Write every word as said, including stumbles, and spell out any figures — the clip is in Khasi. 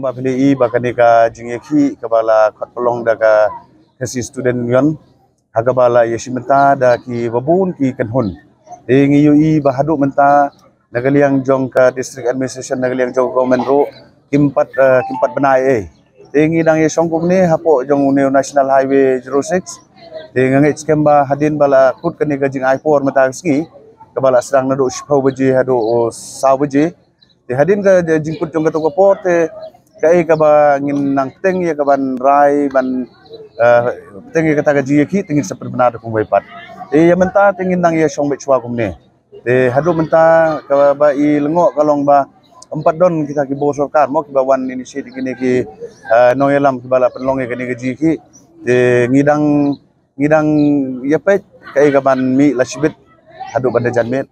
Ba phi la ïohi ba kane ka jingïakhih kaba la khot pynlong da ka Khasi Student Union ha kaba la ïashim bynta da kiba bun ki kynhun. Te ngi ïohi ba haduh mynta na ka liang jong ka District Administration, na ka liang jong ka government ruh kim pat, eh, kim pat bna ei. Te ngi dang ïashong kumne hapoh jong une u National Highway zero six. Te nga ngeit skhem ba hadien ba la kut kane ka jingai por mynta ka sngi, kaba la sdang naduh shiphew baje haduh, oh, saw baje. Te hadien ka jingkut jong kato ka por te kaei kaba ngin nang pynbteng ïa kaban rai ban, eh, pynbteng ïa kata ka jingïakhih te ngin sa pynbna da kumwei pat. Te ïa mynta te ngin nang ïashong beit shuwa kumne. Te haduh mynta kaba i lyngngoh ka long ba ym pat don kita ki bor sorkar mo kiba wan initiate kine ki, eh, nongïalam kiba la pynlong ïa kane ka jingïakhih. Te ngi dang, ngi dang ïa peit kaei kaban mih la shibit haduh ban da janmiet.